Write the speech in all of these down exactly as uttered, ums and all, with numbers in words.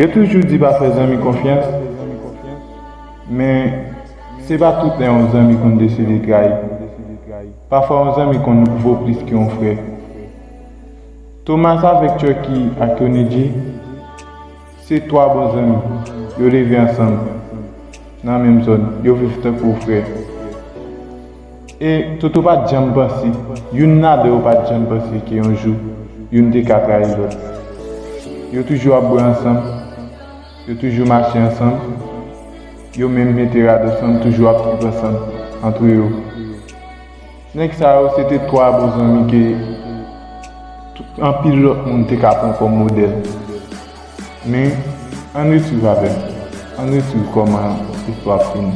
Yo toujou di pa fè zanmi konfyans, men se pa tout lè yon zanmi konn deside trayi. Pafwa yon zanmi konn vo plis ke yon frè. Thomas avèk Chucky ak Tony G se twa bon zanmi. Yo leve ansanm nan menm zòn. Yo viv tankou frè. E Toto pa t janm panse, youn ladan yo pa t janm panse ke yon jou, youn te ka trayi lòt. Yo toujou ap bwè ansanm, yo toujou mache ansanm, yo menm mete rad ansanm, toujou ap trip ansanm, antre yo. Nèg sa yo, se te twa bon zanmi ke tout, anpil lòt moun te ka pran kòm modèl. Men, ann ret swiv avè m. Ann ret swiv kòman istwa ap fini.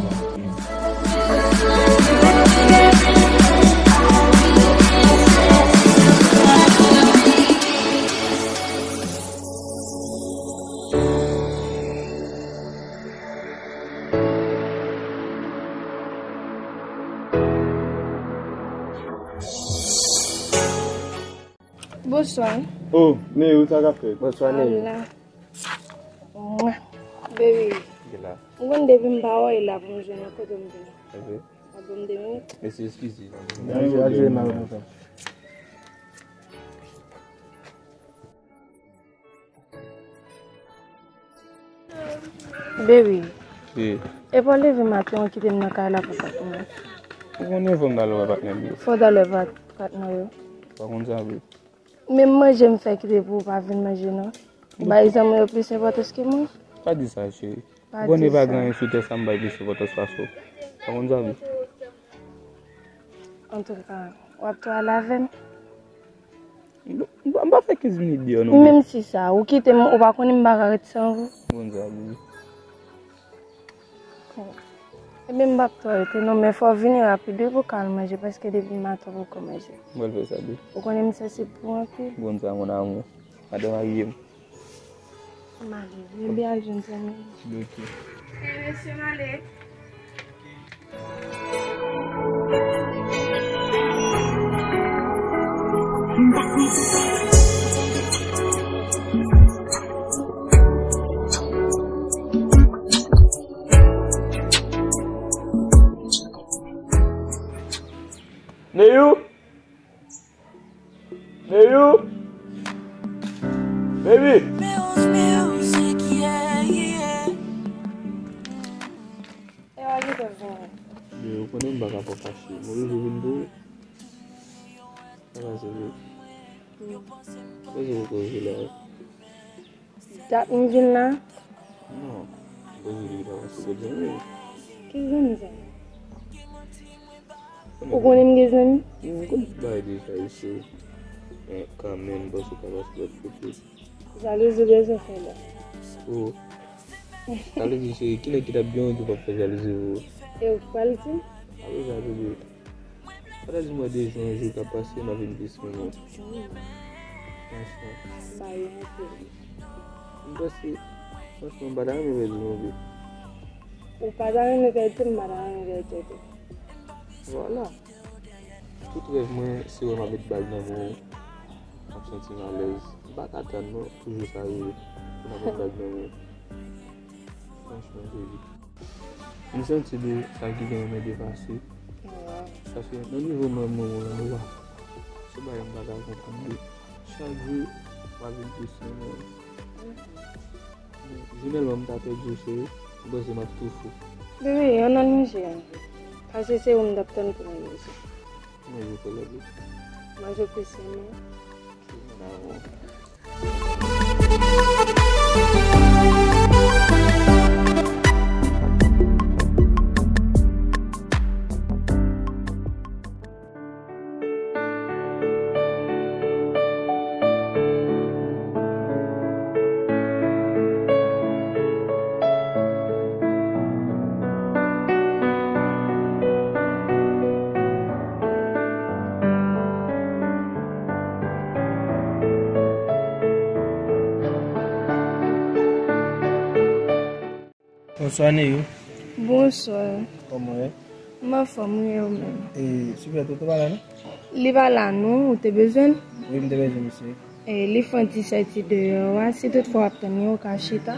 Bonswa. Oh, Neyou, sa k ap fèt? Bonswa, Neyou. Ala. Mwa. Baby. Gen la. M konn depi m pa wè w la pou m jwenn ou kote m vini. Ok. W ap ban m de minit? Mesye, eskize. Al jwe, al jwe, m ap kontan. Baby. Wi. Epa w leve maten, w kite m nan kay la pou patnè. Ou konn nivo m talè wè patnè m yo. Fò w talè wè patnè yo. Pa konn sa vre. Menm manje m fè kite pou ou pa vin manje non. Ou bay zanmi yo plis enpòtans ke mwen. Pa di sa, cheri. Pa di sa. Ou konnen pa gen anyen sou tè sa m bay plis enpòtans pase w. Pa konn sa vre. Antouka, w ap tou al avè m? M, m, m pa fè kenz minit deyò non. Menm si sa, ou kite m, ou pa konnen m pa ka ret san ou. Bon, sa, bebe. Ebyen, m p ap twò rete non, men fò w vini rapid wi pou w ka al manje, paske depi maten w poko manje. M pral fè sa, bebe. Ou konnen m sansib pou w anpil. Bon, sa, mon amour. Madan marye m. M ale. Ebyen, al jwenn zanmi m. Ok. Hey, mesye, m ale. Neyou? Neyou? Baby? Ewa, li te vini. Yo, ou konnen m pa ka fè w fache. Mwen toujou vin pou ou. Sa pase vre. Sa se poko rive la. Dat m vin la? Non. Mwen toujou vin la paske w gen zanmi. Ki zanmi sa? Ou konnen m gen zanmi? M konn tout bagay deja, isi. Men kanmenm, paske w ka pase lòt kote. Jalouzi bezwen fè lè. Oh. Sa vle di, cheri, kilè ki t ap gen yon ki p ap fè jalouzi pou ou? E ou k pral di? Apre sa, bebe, pa ta di m wè de jou, yon jou k ap pase, m ap vin plis renmen w. Franchman. M pa renmen w anpil. M panse, franchman, m pa ta renmen pèdi w non, bebe. Ou pa ta renmen pèdi m, m pa ta renmen pèdi w tou. Vwala. Tout rèv mwen, se wè m ap met bag nan men w, m ap santi m alèz. M pa ka tann non, pou jou sa rive, pou m ap met bag nan men w. Franchman, baby. M santi de sa ki gen yon men depase. Paske nan nivo mwen, mwen, mwen, mwen, se bagay m pa ka konprann de. Chak jou, m ap vin plis renmen w. Jounèlman, m ta pèdi w, cheri. M panse m ap tou fou. Bebe, ann al manje a. Pase se ou m t ap tann pou mwen manje. Manje kolè, bebe. Manje plis renmen. Mon amour. Bonswa, Neyou. Bonswa. Kòman w ye? M anfòm, wi, e ou menm? E, sipè, Toto pa la, non? Li pa la, non. Ou te bezwen l? Wi, m te bezwen misye. E, li fè yon ti sòti deyò a, si toutfwa w ap tann li, ou ka chita,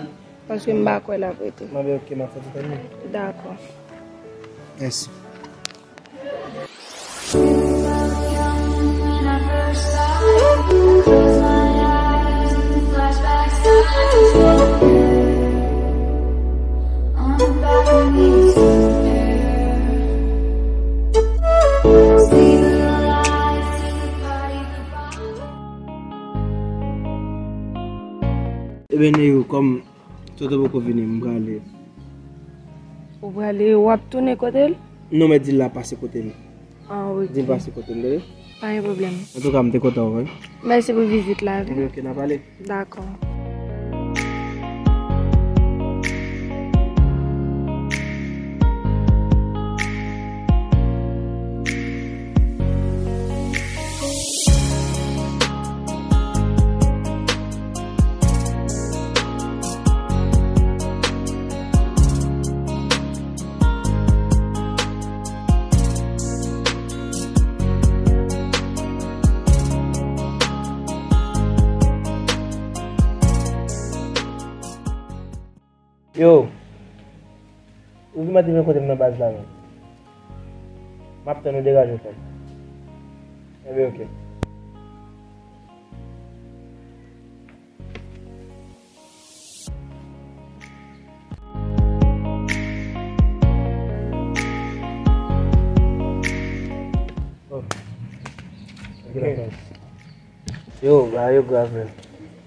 paske m pa kwè l ap rete. Mwen, ben, ok, m ap fè ti tann li. Dakò. Mèsi. Ebyen, Neyou, kòm Toto poko vini, m prale. Ou prale, w ap tounen kote l? Non, men di l la pase kote m. Ah, ok. Di l pase kote m, tande? Pa gen pwoblèm. Antouka, m te kontan wè w. Mèsi pou vizit la, wi. Ok, ok, n a pale. Dakò. Yo, ou ki mete men kote m nan baz la menm? M ap tann ou, degaje w, frè m. Enben, ok. Oh. Ok. Yo, bagay yo grav, menn.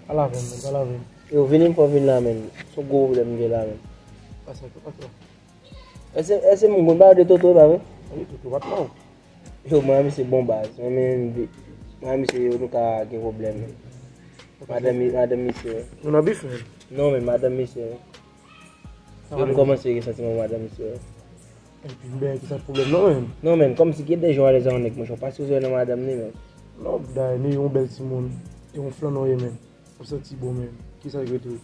Pa lave m, menn, pa lave m. Yo, vini m fè w vin la, menn. Se yon gwo pwoblèm m gen la, menn. Pase, pase. Èske, èske moun konn pale de Toto, e pa vre? Wi, Toto pa t la. Yo, mwen ak misye bon baz. Mwen menm, mwen ak misye, yo, nou ka gen pwoblèm, menn. Madanm, madanm misye. Nou nan bif, menn? Non, menn, madanm misye. Sa yo, m kòmanse gen santiman pou madanm misye. Epi, ben, ki sa pwoblèm nan, menn? Non, menn, kòmsi gen de jan w alèz ak yon nèg, monchè, w pa sipoze nan madanm ni, menn. Non, dayè, ni yon bèl timoun, e yon flannan w ye, menn. Ou santi bon, menn. Kisa ki rete?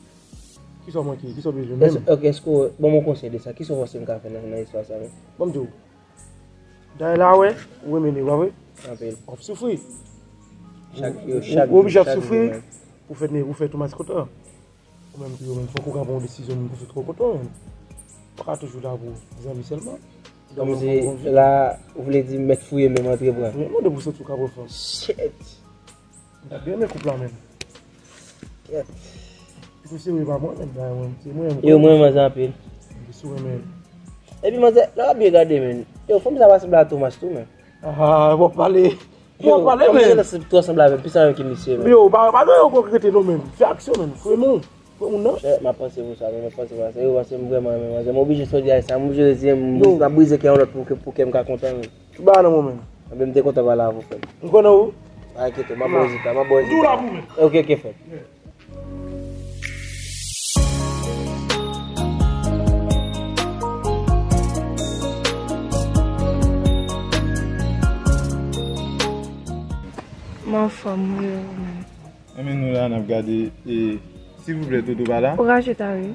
Kisa w manke? Kisa w bezwen menm? Èske, ok, èske w, ban m yon konsèy de sa. Kisa w panse m ka fè nan, nan istwa sa, menn? Ban m di w. Dayè la, wè, ou renmen li, pa vre? Anpil. W ap soufri. Chak, yo, chak jou, ou oblije ap soufri pou fè, pou fè tout maskot la. Ou menm tou, ou menm, fòk ou ka pran yon desizyon pou fè tout maskot la, menn. Pa ka toujou la pou zanmi sèlman. Kòmsi la, ou vle di mèt fouye menm antre pran. Mwen, mwen, depi w santi w ka pran fòs. Shit! M ta byen renmen koup la menm. Kèt. Pitit, se vre pa mwen menm, dayè mwen, se mwen menm. Yo, mwen renmen sa anpil. M te sou renmen. Epi manzè, lè w ap byen gade, menn. Yo, fanm sa pa sanble a Thomas tou, menn. Ah, w ap pale. W ap pale, menn. Yo, fanm sa twò sanble avè l, pi sa menm ki misye, menn. Yo, pa, pa gen yon konkrete non, menn. Fè aksyon, menn. Fè moun. Fè moun nan. Chè, m ap panse pou sa, menn, m ap panse pou sa. Yo, paske m vrèman renmen manzè. M oblije sòti avè sa, m oblije retire, m, m ap brize kè yon lòt pou ke, pou kè m ka kontan, menn. Tout bagay nan mwen menm. Anben, m te kontan pale avè w, frè m. M konnen ou. Pa enkyete w, m ap ba w rezilta, m ap ba w rezilta. Ou la pou mwen. Ok, ok, frè m. M anfòm, wi, ou menm? Anben, nou la, n ap gade, e, silvouplè, Toto pa la? Ou rache ta, wi.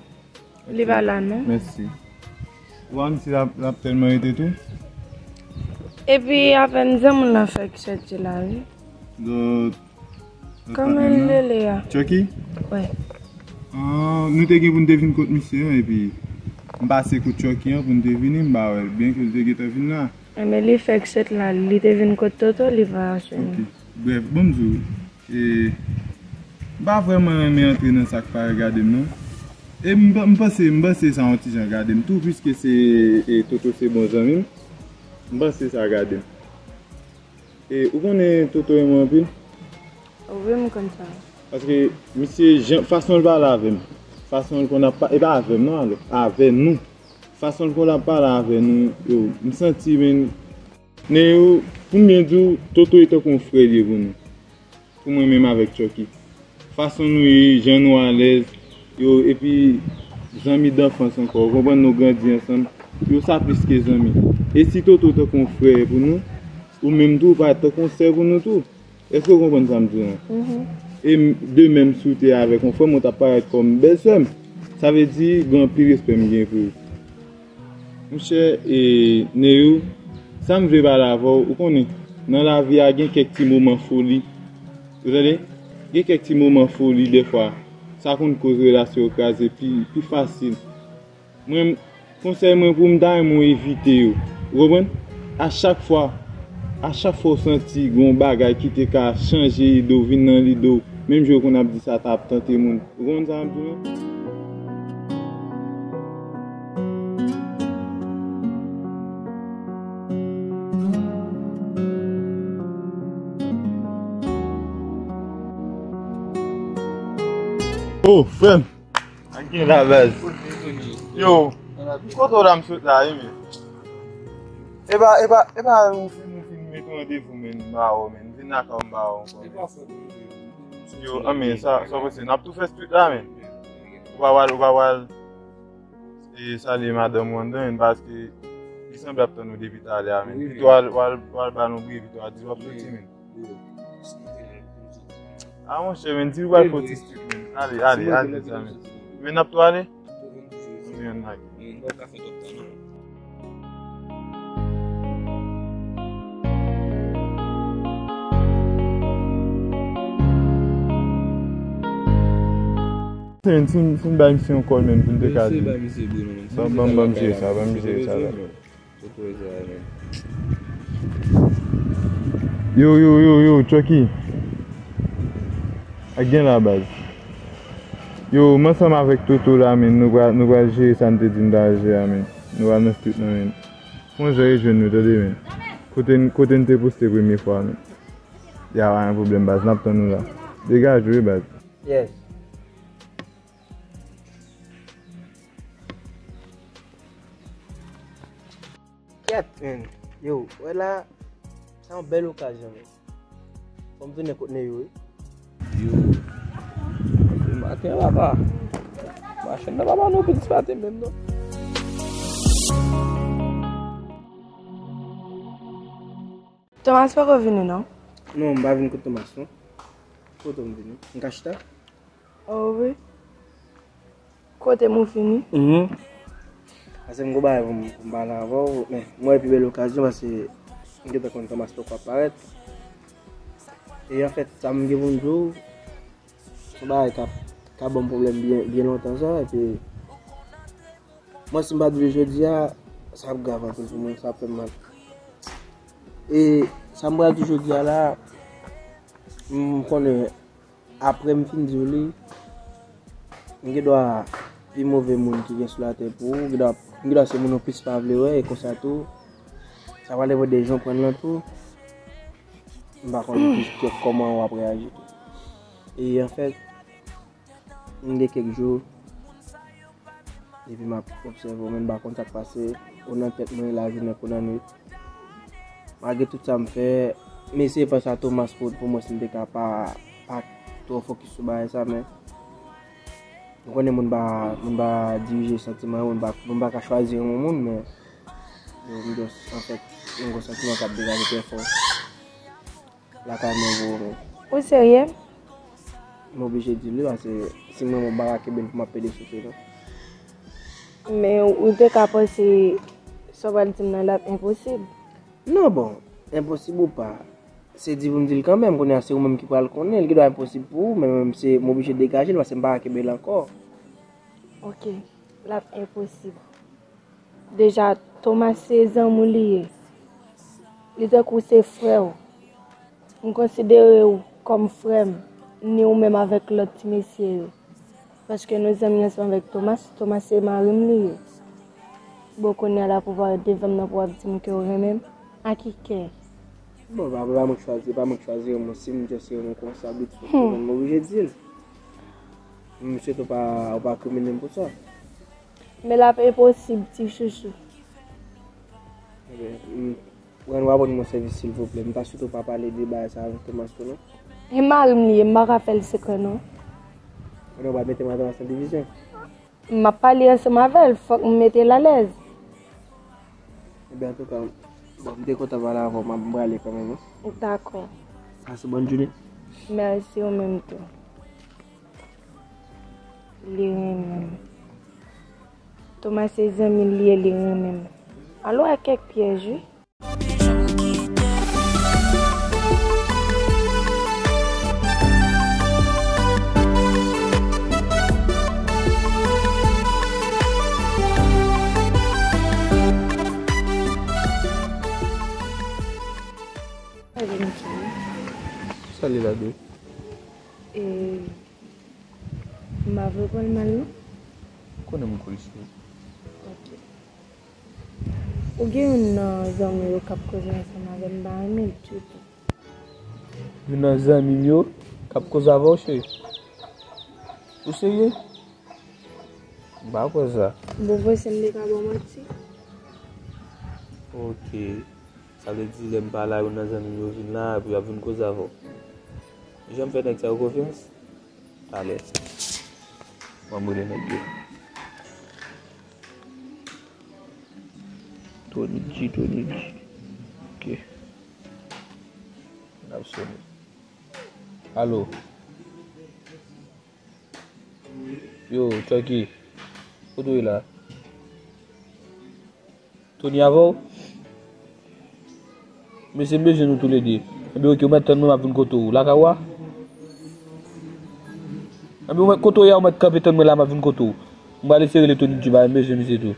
Li pa la, non. Mèsi. Ou pa wè misye la, l ap tèlman rete tou? Epi, apèn jan moun nan fèk sòti la, wi. Donk, kòman l rele a? Chucky? Wi. Ah, nou te gen pou n te vin kot misye an, epi m pase kot Chucky an pou n te vini, m pa wè l, byenke l te gentan vin la. Enben, li fèk sòt la, li te vin kot Toto, li pa jwenn. Ok. Brèf, ban m di w, e, m pa vrèman renmen antre nan sa k pa regade m, non. E m, m panse, m panse sa yon ti jan gade m tou, piske se, e, Toto se bon zanmi m. M panse sa gade m. E, ou konnen Toto renmen w anpil? Wi, m konn sa. Paske misye, jan, fason l pale avè m, fason l konn ap pa-, e pa avè m, non, alò, avè nou. Fason l konn ap pale avè nou, yo, m santi, men, Neyou, pou m byen di w, Toto e tankou yon frè l ye pou nou. Pou mwen menm avèk Chucky. Fason nou ye, jan nou alèz, yo, epi zanmi danfans ankò, ou konprann, nou grandi ansanm, yo, sa plis ke zanmi. E si Toto tankou yon frè pou nou, ou menm tou, ou parèt tankou yon sè pou nou tou. Èske w konprann sa m di w lan? Mhm. E m, de menm si w te avèk yon frè m, ou t ap parèt kòm bèlsè m. Sa vle di, gen anpil respè m gen pou ou. Monchè, e, Neyou, sa m vle pale avè w, ou konnen, nan lavi a gen kèk ti moman foli. Ou tande? Gen kèk ti moman foli dèfwa, sa konn koz relasyon yo kraze pi, pi fasil. Mwen, konsèy mwen pou m ta renmen w evite yo. Ou konprann? A chak fwa, a chak fwa w santi gen yon bagay ki te ka chanje ide w, vin nan lide w, menm jan w konn ap di sa t ap tante moun. Ou konprann sa m ap di w lan? Oh, frè m. Ak gen la baz. Yo, kote w la m sot la, wi, men. E pa, e pa, e pa nou fin, nou fin mete randevou, men, m ba w, men. Vin lakay w, m ba w ankò, men. Yo, anmen, sa, sa w panse? N ap tou fè street la, men. Ou pa pral, ou pa pral, e, salye madanm ou anndan, men, paske li sanble ap tann ou depi talè a, men. Pito w al, w al, w al ba l yon breve, pito w al di w ap soti, men. A, monchè, men, di w al fè ti street, men. Ale, ale, ale, zanmi. Men n ap tou ale? Anmè, n ap. Sen, sen, sen bay misye yon kòl, men, pou n te ka di. Ban, ban, ban m jere sa, ban m jere sa la. Yo, yo, yo, yo, Chucky. Ak gen la baz. Yo, m ansanm avèk Toto la, men, nou pral, nou pral jere sa n te di n ta jere a, men. Nou pral nan street nan, men. Fon jan rejwenn nou, tande, men. Kote n, kote n te poste premye fwa, men. Ya, pa gen pwoblèm, baz, n ap tann ou la. Degaje w, wi, baz. Yes. Kèt, men. Yo, wè la, se yon bèl okazyon, men. Fò m tounen kot Neyou, wi. Yo. Se maten, papa. Machann nan pa ban nou pil ti maten menm, non. Thomas poko vini, non? Non, m pa vin kot Thomas, non. Kote m vini? M ka chita? Oh, wi. Kote m ou vini? Mhm. Paske m gon bagay pou m, pou m pale avè w, men m wè pi bèl okazyon paske m gentan konn Thomas poko ap parèt. E anfèt, sa m gen pou m di w, se yon bagay k ap, k ap ban m pwoblèm byen, byen lontan sa, epi mwen si m pa di w jodi a, sa ap grav anpil pou mwen, sa ap fè m mal. E sa m pral di w jodi a la, m konnen Apre m fin di w li, m gen dwa pi move moun ki gen sou latè pou ou, m gen dwa, m gen dwa se moun ou plis pa vle wè, e konsa tou, sa pral depann de jan w pran l lan tou. M pa konn ki, ki, kòman w ap reyaji tou. E anfèt, m gen kèk jou, Depi m ap obsève w, men m pa konn sa k pase. Ou nan tèt mwen lajounen kou nan nwit. Malgre tout sa m fè, m eseye fè sa Thomas pou, pou mwen si m te ka pa, pa twò fokis sou bagay sa, men m konnen moun pa, moun pa dirije santiman yo, moun pa, moun pa ka chwazi renmen yon moun, men yo, m just, anfèt, yon gwo santiman k ap degaje trè fò. Lakay mwen vre w menm. Ou serye? M oblije di l wi, paske si m renmen w, m pa ka kenbe l pou m ap pede sou tou non. Men ou te ka panse sa w pral di m nan l ap enposib. Non, bon, enposib ou pa, se di pou m di l kanmenm, kounye a se ou menm ki pral konnen, li gen dwa enposib pou ou, men mwen menm se m oblije degaje l, paske m pa ka kenbe l ankò. Ok, l ap enposib. Deja, Thomas se zanmi w li ye. Li tankou se frè w. M konsidere w kòm frè m, ni ou menm avèk lòt ti mesye yo. Paske nou zanmi ansanm avèk Thomas, Thomas se mari m li ye. Bon, kounye a la pou w parèt devan m nan pou w ap di m ke w renmen m, a ki kè? Bon, pa, pa mwen k chwazi, pa mwen k chwazi renmen w, si m just renmen w konsa, bit, m oblije di l. M swete w pa, w pa krimine m pou sa. Men l ap enposib, ti chouchou. Ebyen, m, rann w aprann mwen sèvis silvouplè. M ta swete w pa pale de bagay sa avèk Thomas tou non. E mari m li ye, m pa ka fè l sekrè non. Konnen w pral mete m ak Thomas nan divizyon. M ap pale ansanm avè l, fòk m mete l alèz. Ebyen, antouka, bon, m te kontan pale avè w, m ap, m prale kanmenm wi. Dakò. Pase bòn jounen. Mèsi, ou menm tou. Li renmen m. Thomas se zanmi l li ye, li renmen m. Al wè kèk pyèj wi. Sa li la dou? E, m pa vle pran l mal, non? Konnen m koul sou. Ok. Ou gen youn nan zanmi w yo k ap koze ansanm avè m, m pa renmen l ditou. Youn nan zanmi m yo k ap koze avè w, cheri? Ou serye? M pa kwè sa. Bon, vre, se m te ka ba w manti. Ok. Sa vle di, lè m pa la, youn nan zanmi m yo vin la, epi y ap vin koze avè w. Jan m fè nèg sa yo konfyans? Talè. M ap rele nèg yo. Tony G, Tony G. Ok. N ap sone. Alo. Yo, Chucky. Kote w ye la? Tony avè w? Mesye, m bezwen nou toulede. Enben, ok, ou mèt tann mwen, m ap vin kote w. Lakay ou a? Enben, ou mèt, kote w ye a, ou mèt kanpe tann mwen la, m ap vin kote w. M pral eseye rele Tony G, m bezwen misye tou.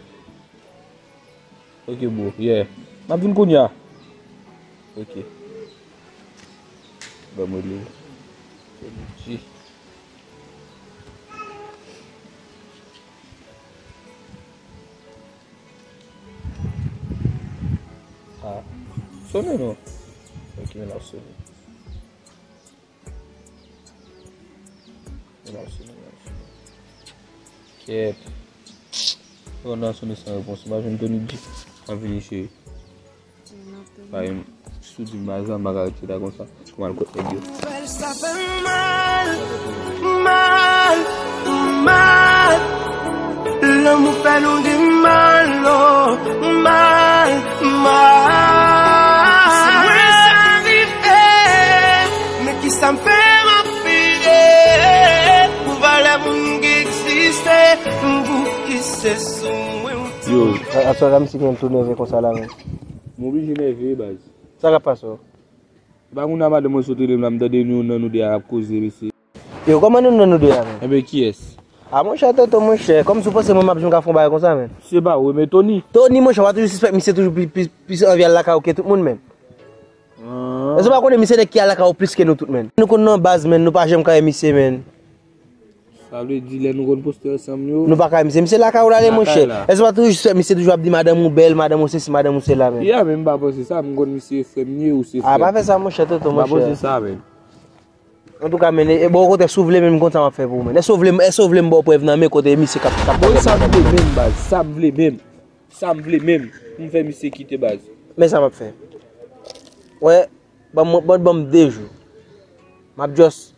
Ok, bro, yeah. M ap vin kounye a. Ok. Ban mwen li. Tony G. Ah, sone non. Ok, men l ap sone. Men l ap sone, men l ap sone. Kèt. Yo, nan sone san repons. M ap jwenn Tony G. M ap vini, cheri. Paske m, si w di m pa sa, m pa ka rete la konsa. Kòman l kot nèg yo? Sa fè m mal, mal, mal. Lanmou fè nou di mal, oh, mal, mal. Si mwen sa rive, men kisa m fè m ap peye pou valè moun ki egziste, pou ki se sou mwen ou yo. Aswè la, misye gen tou nève konsa la, men. M oblije nève, baz. Sa k ap pase w? E pa moun nan madanm mwen sot rele m la, m tande nou nan nou de a ap koze, mesye. Yo, kòman nou nan nou de a, men? Enben, kiyès? A, monchè, tonton, monchè, kòmsi w panse mwen m ap janm ka fè yon bagay konsa, men? Se pa ou, men Tony. Tony, monchè, w a toujou sispèk misye toujou pli, pli, plis anvi al lakay ou ke tout moun, men. Ah. Èske w pa konnen misye nèg ki al lakay ou plis ke nou tout, men? Nou konn nan baz, men, nou pa janm ka wè misye, men. Sa vle di lè nou konn poste ansanm yo. Nou pa ka, misye, misye lakay ou l ale, monchè. Èske w pa toujou sispèk misye toujou ap di madanm ou bèl, madanm ou sesi, madanm ou sela, men? Ya, men m pa panse sa, m konn misye frè m ye, ou se frè m. A, pa fè sa, monchè, tonton, monchè. M pa panse sa, men. Antouka, men, e, e, bon, okontrè, si w vle, men, m konn sa m ap fè pou ou, men. Èske w vle, èske w vle m ba w prèv nan men kote misye k ap, k ap... Bon, sa m vle menm, baz, sa m vle menm. Sa m vle menm, pou m fè misye kite, baz. Men sa m ap fè. Wè, ban m, ban, ban m de jou. M ap just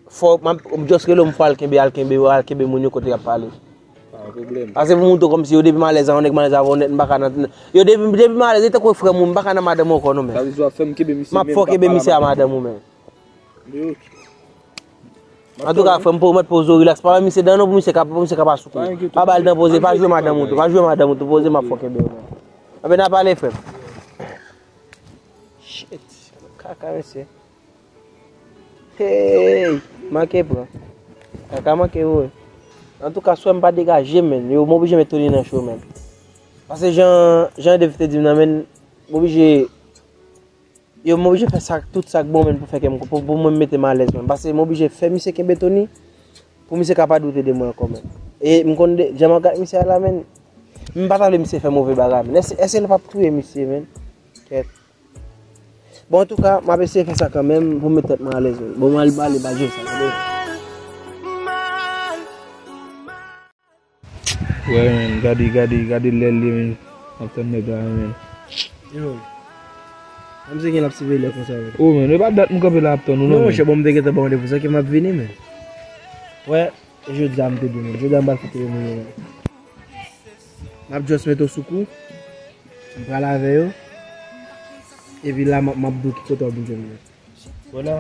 fò, m ap, m just rele w, m fò al kenbe, al kenbe, al kenbe moun yo kote y ap pale. Pa gen pwoblèm. Pase pou montre w kòmsi yo depi m alèz avè w, nèg m alèz avè w nèt, m pa ka nan, yo depi, depi m alèz, e tankou frè m ou, m pa ka nan madanm ou ankò non, men. Sa vle di w ap fè m kenbe misye menm, m ap fè w kenbe misye a madanm ou, men. Antouka, frè m, pou w mèt poze w, rilaks. Pa bay misye dan non, pou misye ka, pou misye ka pa sou kou. Pa ba l dan, poze, pa jwe madanm ou tou, pa jwe madanm ou tou, poze, m ap fè w kenbe w, men. Anben, n a pale, frè m. Shit, kaka, mesye. Hey, manke pran. Kaka manke voye. Antouka, swè m pa degaje, men. Yo, m oblije met Tony nan cho, men. Pase jan, jan Dave te di m nan, men, m oblije, yo, m oblije fè sa, tout sa k bon, men, pou fè kè m, pou, pou mwen mete m alèz, men. Pase m oblije fè misye kenbe Tony, pou misye ka pa doute de mwen ankò, men. E m konn de, jan m ap gade misye a la, men, m pa ta vle misye fè move bagay, men. Èske, èske l p ap touye misye, men? Kèt. Bon, antouka, m ap eseye fè sa kanmenm pou m met tèt mwen alèz, men. Bon, m al bale, bal jwe sa, tande. Wè, men, gade, gade, gade lè l ye, men. M ap tann nèg la, men. Yo. Kòmsi gen l ap siveye lè konsa, men. O, men, e pa dat m kanpe la ap tann ou, non, men. Non, monchè, bon, m te gentan ba w randevou, sa ke m ap vini, men. Wè, jodi a m te di, men. Jodi a m pral fout ou moun yo, men. M ap just mete w sou kou. M pral avè yo. Epi la, m ap, m ap di w ki kote w ap vin jwenn mwen. Wè la,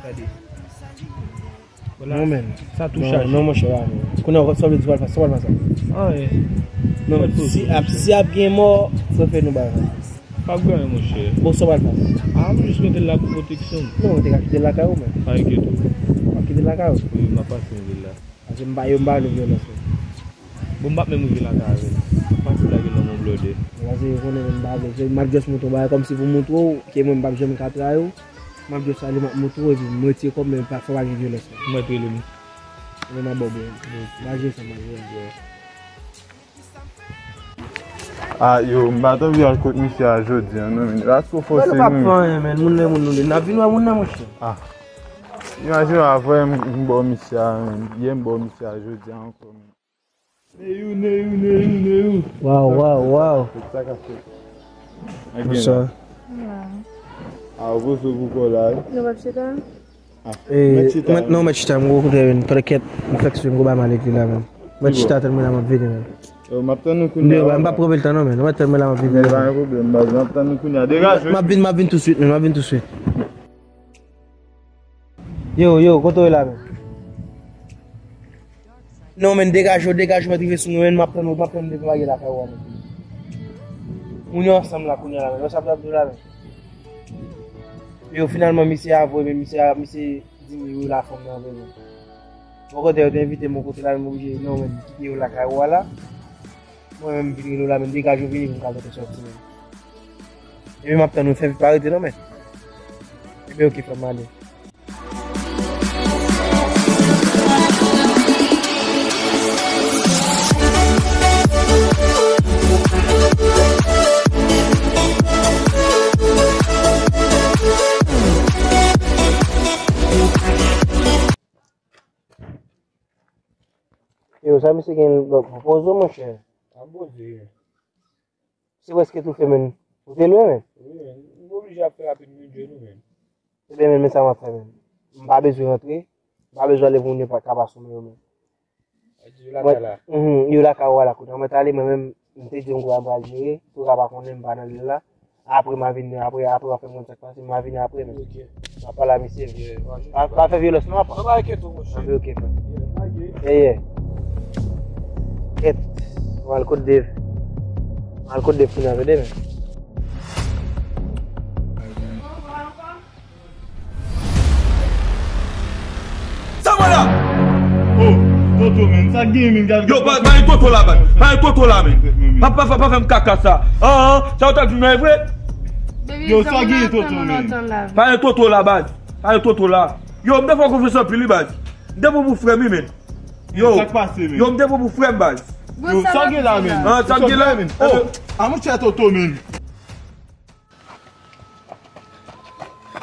gade. Wè la. Non, men. Sa tou chaje. Non, non, monchè, pa, men. Kounye a, sa w vle di, sa w pral fè, sa w pral fè sa? Anyen. Non, si ap, si ap gen mò, prefere nou bay. P ap gen anyen, monchè. Bon, sa w pral fè? A, m jis mete l la pou pwoteksyon m. Non, ou te ka kite l lakay ou, men. Pa enkyete w. W ap kite l lakay ou? Wi, m ap pase yon vil la. Paske m pa, yo, m pa vle vyolans, men. Bon, m p ap menm rive lakay avè l. Pase lage nan men Blode. Paske yo konnen menm bagay. M ap just montre w bagay kòmsi pou montre w ke mwen m p ap janm ka trayi w. M ap just ale, m ap montre w, epi m retire kò m, men pa, fò pa gen vyolans. Mwen rele m. Mwen m ap ba w byen. M a jwe sa, m a jwe. Ah, yo, m pa t anvi al kot misye a jodi a, non, men. Paske w fòse nou. Mwen, nou pa pran anyen, men. Moun nan, moun nou, n ap vin wè moun nan, monchè. Ah. Imajine w, avè m, m ba w misye a, men. Yè m ba w misye a, jodi a ankò, men. Neyou, Neyou, Neyou, Neyou. Waw, waw, waw. Sa k ap fèt? Bonswa. Ah, ou poze pou kò la, wi. Nou p ap chita? Ah, eh, mèt chita, mèt, non, mèt chita, m gwo kote, men, pankèt, m fèk sou m gwo ba m ale la, men. Mèt chita, tann mwen la, m ap vini, men. Yo, m ap tann nou kounye a. M p ap pran bèl tan, non, men. Mèt tann mwen la, m ap vini, men. Pa gen pwoblèm, baz, m ap tann nou kounye a. Degaje. M ap vin, m ap vin touswit, men, m ap vin touswit. Yo, yo, kote w ye la, men? Non, men, degaje w, degaje w, mèt rive sou mwen, men, m ap tann ou, m ap tann ou depi m arive lakay ou a, men. Moun yo ansanm la kounye a la, men. Wè sa m t ap di w la, men. Yo, finalman, misye avwe, men misye, misye di m li rele fanm nan vre, men. Bon, kote yo te envite m yon kote la, men m oblije, non, men, kite yo lakay ou a la. Mwen menm, m vin rele w la, men degaje w vini pou m ka mete sòti, men. Epi m ap tann ou, fè vit, pa rete non, men. Epi oke, frè m, m ale. Yo, sa misye gen lòt pwopoze, monchè. Sa m poze. Se prèske tou fè, men. Ou te lwen, men. Wi, men. M oblije ap fè rapid, men, Djeni, men. Ebyen, men, men sa m ap fè, men. M pa bezwen rantre. M pa bezwen ale pou moun yo pa ka pase mwen yo, men. Yo lakay la. Mhm, yo lakay ou a la kounye a. Mwen t ale, mwen menm, m te di w m pral jere, tou ka pa konnen m pa nan lil la. Apre m a vini, apre, apre w a fè m konn sa k pase, m a vini apre, men. Ok. M a pale a misye. Yeah, pa, pa fè vyolans non, apa. Non, pa enkyete w, monchè. Anben, ok, frè. Yeah, lage. Yeah, yeah. Kèt. M al kot Dave. M al kot Dave kounye a, tande, men. Sa mwen la! Oh, Toto, men, sa k gen, men, gade. Yo, pa, pa gen Toto la, baz. Pa gen Toto la, men. Pa, pa, pa, pa fè m kaka sa. Ah, ah, sa w t ap di m nan, e vre? Yo, sa k gen, Toto, men. Pa gen Toto la, baz. Pa gen Toto la. Yo, m te fè w konfyans anpil, wi, baz. M te pran w pou frè m, wi, men. Yo, sa k pase, men? Yo, m te pran w pou frè m, baz. Yo, sa k gen la, men? Ah, sa k gen la, men? Oh, a monchè Toto, men.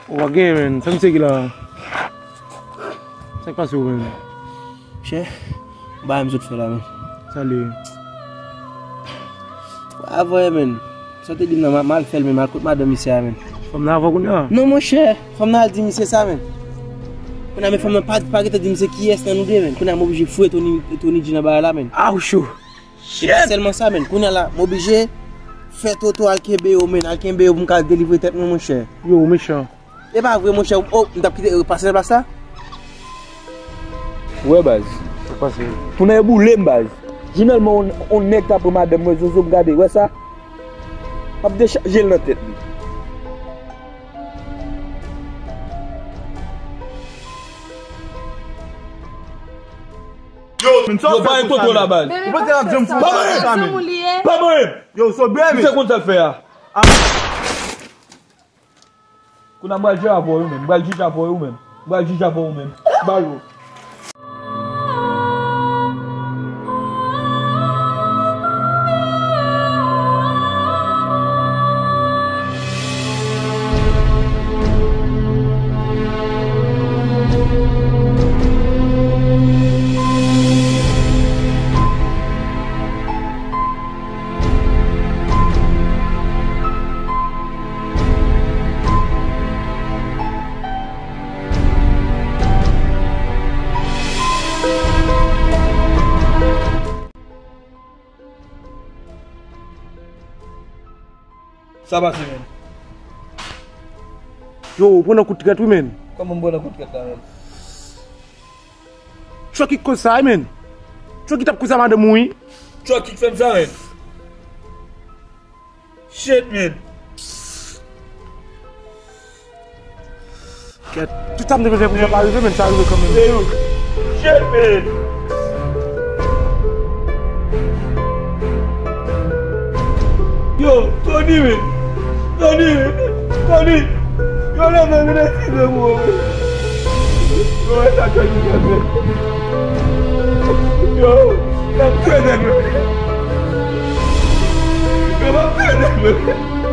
Ou pa gen, men. Sa misye ki la? Sa k pase ou, men? Chè, bagay m sot fè la, men. Sa l ye? Avè, men. Sa w te di m nan, m a, m al fè l, men. M al kot madanm misye a, men. Fanm nan avè w kounye a? Non, monchè. Fanm nan al di misye sa, men. Kounye a, men fanm nan pa, pa gentan di misye kiyès nan nou de, men. Kounye a, m oblije foure Tony, Tony G nan bagay la, men. Aw, cho. E pa sèlman sa, men. Kounye a la, m oblije fè Toto al kenbe yo, men. Al kenbe yo pou m ka delivre tèt mwen, monchè. Yo, ou mechan. E pa vre, monchè. Oh, m t ap kite, euh, pase nan plas la. Ou wè, baz. Sa k pase? Pou nan e boule m, baz. Finalman, on, on nèg ta pran madanm mwen, zozo m gade, wè sa? M ap dechaje l nan tèt li. Yo, men, sa w fè pou sa, men? Yo, pa gen Toto la, baz. Ou panse l ap janm fè yon bagay konsa, men? Pa mwen! Pa mwen! Yo, so byen, men. Misye konn sa l fè a. Kounye a m pral jije avè w, wi, men. M pral jije avè w, wi, men. M pral jije avè w, wi, men. Balo. Sa pase, men? Yo, ou pran nan kout trèt, wi, men. Kòman m pran nan kout trèt la, men? Chucky k koz sa, wi, men. Chucky t ap koz a madanm ou, wi. Chucky k fè m sa, men. Shit, men. Kèt. Tout sa m te vle fè pou mwen pa rive, men sa rive kanmenm. Shit, men. Tony, men. Tony, men. Tony. Yo leve, men, size pou ou, men. Yo wè sa Tony fè, men. Yo, y ap fè nèg yo. Yo ap fè nèg yo.